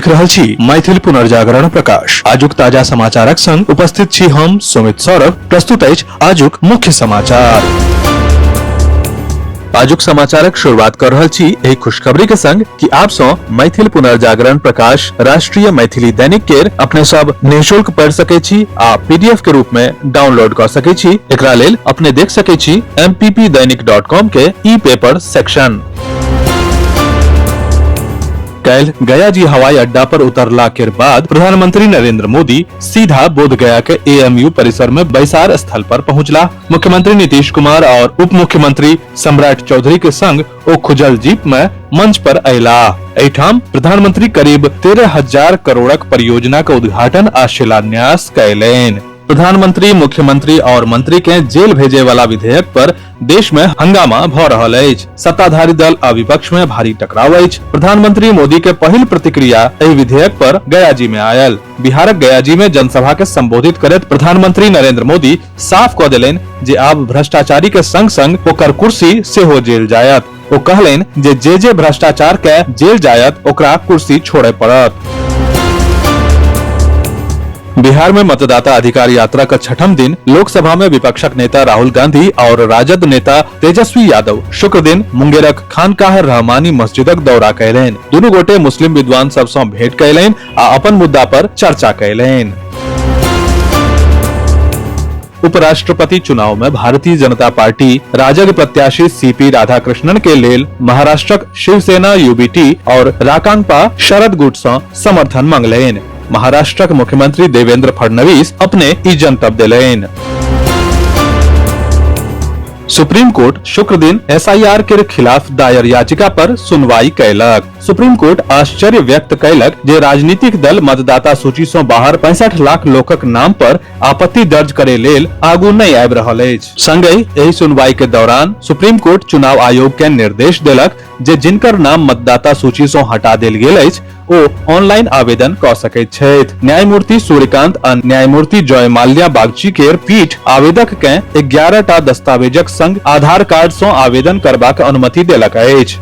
देख रहल छी मैथिल पुनर्जागरण प्रकाश। आजुक ताजा समाचारक संग उपस्थित छी हम सुमित सौरभ। प्रस्तुत अछि आजुक मुख्य समाचार। आजुक समाचारक शुरुआत कर रहल छी एहि खुशखबरी के संग कि आप सं मैथिल पुनर्जागरण प्रकाश राष्ट्रीय मैथिली दैनिक केर अपने सब निःशुल्क पढ़ि सकै छी आ पीडीएफ के रूप में डाउनलोड कर सकै छी। एकरा लेल अपने देख सकै छी mppdainik.com के ई पेपर सेक्शन। काल्हि गया जी हवाई अड्डा पर उतरला के बाद प्रधानमंत्री नरेंद्र मोदी सीधा बोध गया के एएमयू परिसर में बैसार स्थल पर पहुंचला। मुख्यमंत्री नीतीश कुमार और उप मुख्यमंत्री सम्राट चौधरी के संग ओ खुजल जीप में मंच पर अयला। एहिठाम प्रधानमंत्री करीब 13,000 करोड़क परियोजना के उद्घाटन आ शिलान्यास कयलनि। प्रधानमंत्री, मुख्यमंत्री और मंत्री के जेल भेजे वाला विधेयक पर देश में हंगामा भ रहल अछि। सत्ताधारी दल आ विपक्ष में भारी टकराव अछि। प्रधानमंत्री मोदी के पहिल प्रतिक्रिया एहि विधेयक पर गयाजी में आयल। बिहारक गयाजी में जनसभा के संबोधित करैत प्रधानमंत्री नरेंद्र मोदी साफ क देलनि जे आब भ्रष्टाचारी के संग संग ओकर कुर्सी सेहो जेल जायत। ओ कहलनि जे जे जे भ्रष्टाचार के जेल जायत ओकरा कुर्सी छोड़य पड़त। बिहार में मतदाता अधिकार यात्रा का छठम दिन लोकसभा में विपक्षक नेता राहुल गांधी और राजद नेता तेजस्वी यादव शुक्र दिन मुंगेरक खानकाह रहमानी मस्जिदक दौरा कयलनि। दुनू गोटे मुस्लिम विद्वान सब सं भेंट कयलनि आ अपन मुद्दा पर चर्चा कयलनि। उपराष्ट्रपति चुनाव में भारतीय जनता पार्टी राजग प्रत्याशी सीपी राधाकृष्णन के लेल महाराष्ट्रक शिवसेना यूबीटी और राकांगपा शरद गुट सं समर्थन मंगलनि। महाराष्ट्रक मुख्यमंत्री देवेंद्र फडणवीस अपने ई जनतब देलनि। सुप्रीम कोर्ट शुक्र दिन एसआईआर के खिलाफ दायर याचिका पर सुनवाई कयलक। सुप्रीम कोर्ट आश्चर्य व्यक्त कयलक जे राजनीतिक दल मतदाता सूची सं बाहर 65 लाख लोकक नाम पर आपत्ति दर्ज करे लेल आगू नहि आबि रहल अछि। संगहि एहि सुनवाई के दौरान सुप्रीम कोर्ट चुनाव आयोग के निर्देश देलक जे जिनकर नाम मतदाता सूची सं हटा देल गेल अछि ओ ऑनलाइन आवेदन क सकैत छथि। न्यायमूर्ति सूर्यकांत आ न्यायमूर्ति जयमाल्या बागची केर पीठ आवेदक केँ 11 टा दस्तावेजक संग आधार कार्ड सं आवेदन करबाक अनुमति देलक अछि।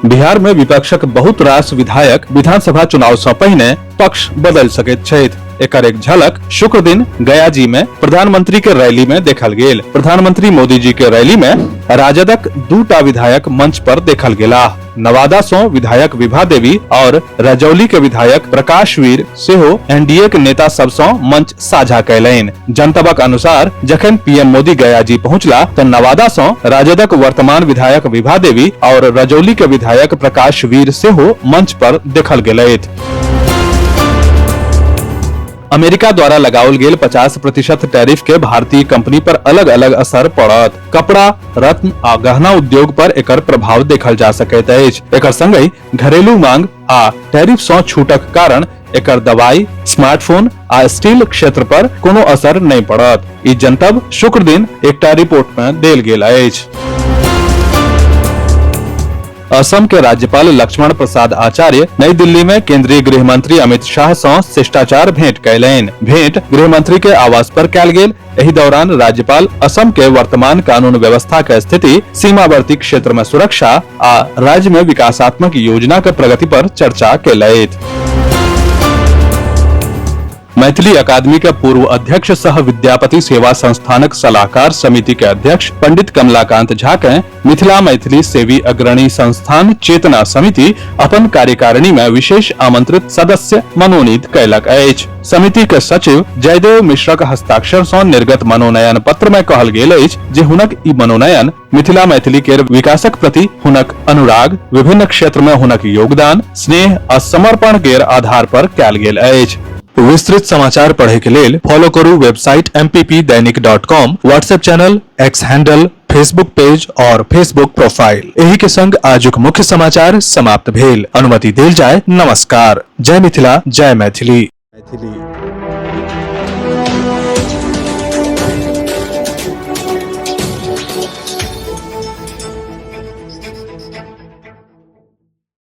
बिहार में विपक्षक बहुत रास विधायक विधानसभा चुनाव सं पहिने पक्ष बदलि सकैत छथि। एकर एक झलक शुक्र दिन गयाजी में प्रधानमंत्री के रैली में देखल गेल। प्रधानमंत्री मोदी जी के रैली में राजदक दूटा विधायक मंच पर देखल गेलाह। नवादा सं विधायक विभा देवी और रजौली के विधायक प्रकाश वीर सेहो एनडीए के नेता सब सं मंच साझा कयलनि। जनतबक अनुसार जखन पीएम मोदी गयाजी पहुंचला त नवादा सं राजदक वर्तमान विधायक विभा देवी और रजौली के विधायक प्रकाश वीर सेहो मंच पर देखल गेलथि। अमेरिका द्वारा लगाओल गेल 50% टैरिफ के भारतीय कंपनी पर अलग अलग असर पड़त। कपड़ा, रत्न आ गहना उद्योग पर एकर प्रभाव देखल जा सकैत अछि। एकर संगहि घरेलू मांग आ टैरिफ सं छूटक कारण एकर दवाई, स्मार्टफोन आ स्टील क्षेत्र पर कोनो असर नहि पड़त। ई जनतब शुक्र दिन एकटा रिपोर्ट में देल गेल अछि। असम के राज्यपाल लक्ष्मण प्रसाद आचार्य नई दिल्ली में केंद्रीय गृह मंत्री अमित शाह सं शिष्टाचार भेंट कयलनि। भेंट गृह मंत्री के आवास पर कयल गेल। एहि दौरान राज्यपाल असम के वर्तमान कानून व्यवस्था के स्थिति, सीमावर्ती क्षेत्र में सुरक्षा आ राज्य में विकासात्मक योजना के प्रगति पर चर्चा कयलथि। मैथिली अकादमी के पूर्व अध्यक्ष सह विद्यापति सेवा संस्थानक सलाहकार समिति के अध्यक्ष पंडित कमलाकांत झा के मिथिला मैथिली सेवी अग्रणी संस्थान चेतना समिति अपन कार्यकारिणी में विशेष आमंत्रित सदस्य मनोनीत कयलक अछि। समिति के सचिव जयदेव मिश्रक हस्ताक्षर सं निर्गत मनोनयन पत्र में कहल गेल अछि जे हुनक ई मनोनयन मिथिला मैथिली के विकासक प्रति हुनक अनुराग, विभिन्न क्षेत्र में हुनक योगदान, स्नेह आ समर्पण के आधार पर कयल गेल अछि। विस्तृत समाचार पढ़े के लेल फॉलो करू website mppdainik.com, WhatsApp channel, X handle, Facebook page और फेसबुक प्रोफाइल। एही के संग आजुक मुख्य समाचार समाप्त भेल। अनुमति देल जाय। नमस्कार। जय मिथिला, जय मैथिली। मैथिली।